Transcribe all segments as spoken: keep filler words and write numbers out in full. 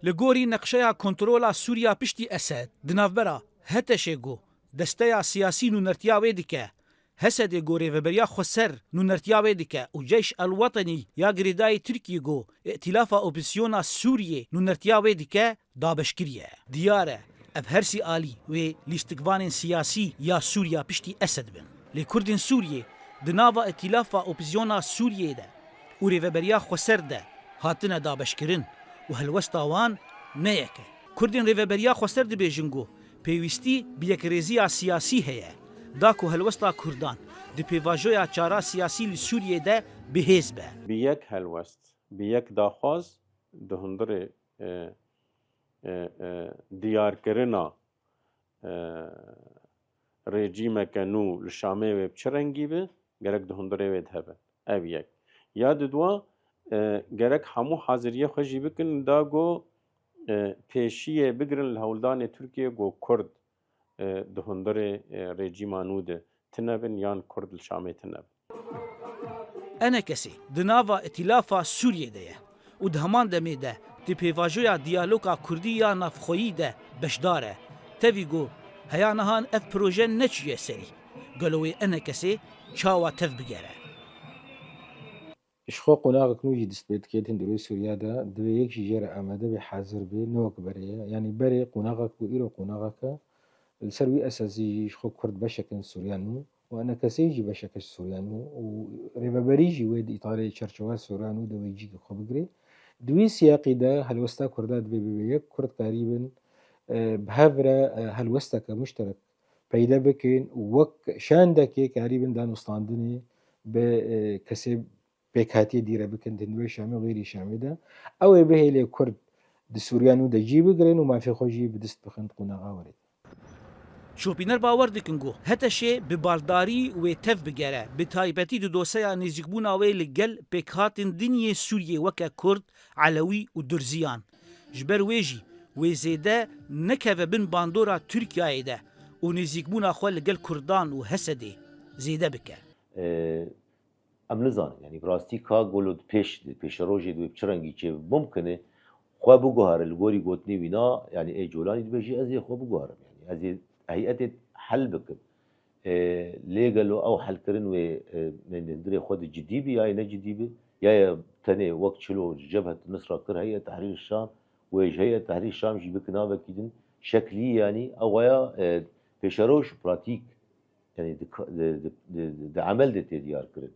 Li gorî neqşeya kontrola Sûriya piştî Esed, di navbera HTŞê ku desteya siyasî nûnertiya wê dike, HSDê ku rêveberiya xweser nûnertiya wê dike û Ceyş el Wetenî ya girêdayî Tirkiyê ku Îtîlafa Opozîsyona Sûriyê nûnertiya wê dike, dabeş kiriye. Diyar e, ev her sî alî wê lîstikvanên siyasî ya Sûriya piştî Esed bin. Lê Kurdên Sûriyê di nava Îtîlafa Opozîsyona Sûriyê de û Rêveberiya Xweser de hatine dabeşkirin û helwesta wan ne yek e. Kurdên Rêveberiya Xweser dibêjin ku pêwîstî bi yekrêziya siyasî heye, da ku helwesta Kurdan di pêvajoya çara siyasî li Sûriyê de bi hêz be. Bi yek helwest, bi yek daxwaz di hundirê, e, e, e, diyarkirina, e, rejîmeke nû li Şamê wê bi çi rengî be, gerek di hundirê wê de hebe. Ev yek. Ya didwa, e, gerek hemû haziriyê xwe jî bikin da ku, e, pêşiyê bigirin li hewldanê Tirkiyê ku Kurd, e, di hundirê, e, rejîma nû de tune bin yan Kurd li Şamê tune bin. ENKSê di nava Îtîlafa Sûriyê de ye û di heman demê de di pêvajoya diyaloga kurdî ya navxweyî de beşdar e. Tevî ku heya nihan ev proje neçûye serî. Gelo wê ENKSê çawa tev bigere? Ji xwe qonaxek nû jî dest pê dike di hundirê Sûriya de, divê yek jî jê re amade be, hazir be, ne wek berê ye. Yanî berê qonaxek bû, îro qonaxek e. Li ser wî esasî jî ji xwe Kurd beşek in Sûriya nû û ENKSê jî beşek e ji Sûriya nû û rêveberî jî wê di îtarê çerçeweya Sûriya nû de wê cîkê xwe bigire. Di wî siyaqî de helwesta Kurda divê bibe yek, Kurd karîbin, e, bi hev re, e, helwesteke muşterek peyde bikin û wek şandekê karîbin danûstandinê bi, e, kesê pêkhatiyê dî re bikin di hundirê Şamê û xeyrî Şamê de. Ew ê bihêlê Kurd di Sûriya nû de cî bigirin û mafê xwe jî bi dest bixin di qonaxa werê de. Şopîner bawer dikin ku HTŞê bi baldarî wê tev bigere, bi taybetî di doseya nêzîkbûna wê li gel pêkhatên din yên Sûriyê weke Kurd, Elewî û Durziyan. Ji ber wê jî wê zêde nekeve bin bandora Tirkiyeyê de û nêzîkbûna xwe li gel Kurdan û HSDê zêde bike. Ee, Em nizanin, yanî bi rastî ka golo di pêş, di pêşerojê de wê bi çi rengî çêbe. Mumkin e xwe biguhere li gorî gotinê wî na, yanî ê Colanî dibêjî ez ê xwe biguherim, yanî ez ê heyetê hel bikim. E, lê gelo ew helkirin wê, e, ne di hundirê xwe de cidî bi, ya yê ne cidî bi, ya ye tenê wek çilo ji Cebhet Nusra kir Heyet Tehrîr Şam, wê ji Heyet Tehrîr Şam jî bike navekî din şeklî, yanî ew ya, e, pêşeroj pratîk. Yanî di, di, di, di, di emel de tê diyar kirin.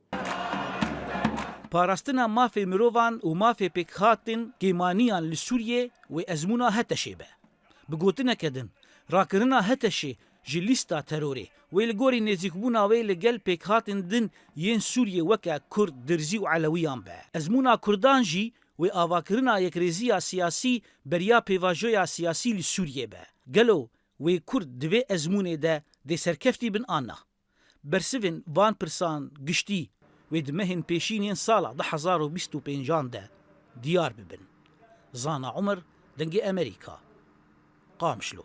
Parastina mafê mirovan û mafê pêkhatin kêmaniyan li Sûriyê wê ezmûna HTŞê be. Bi gotineke din, rakirina HTŞê ji lîsta terorê wê li gorî nêzîkbûna wê li gel pêkhatin din yên Sûriyê weke Kurd, Dirzî û Elewiyan be. Ezmûna Kurdan jî wê avakirina yekrêziya siyasî beriya pêvajoya siyasî li Sûriyê be. Gelo wê Kurd di vê ezmûnê de dê serkeftî bin an na? Bersivên van pirsan giştî wê di mehên pêşîn yên sala du hezar û bîst û pêncan de diyar bibin. Zana Umer, Dengê Emerîka, Qamişlo.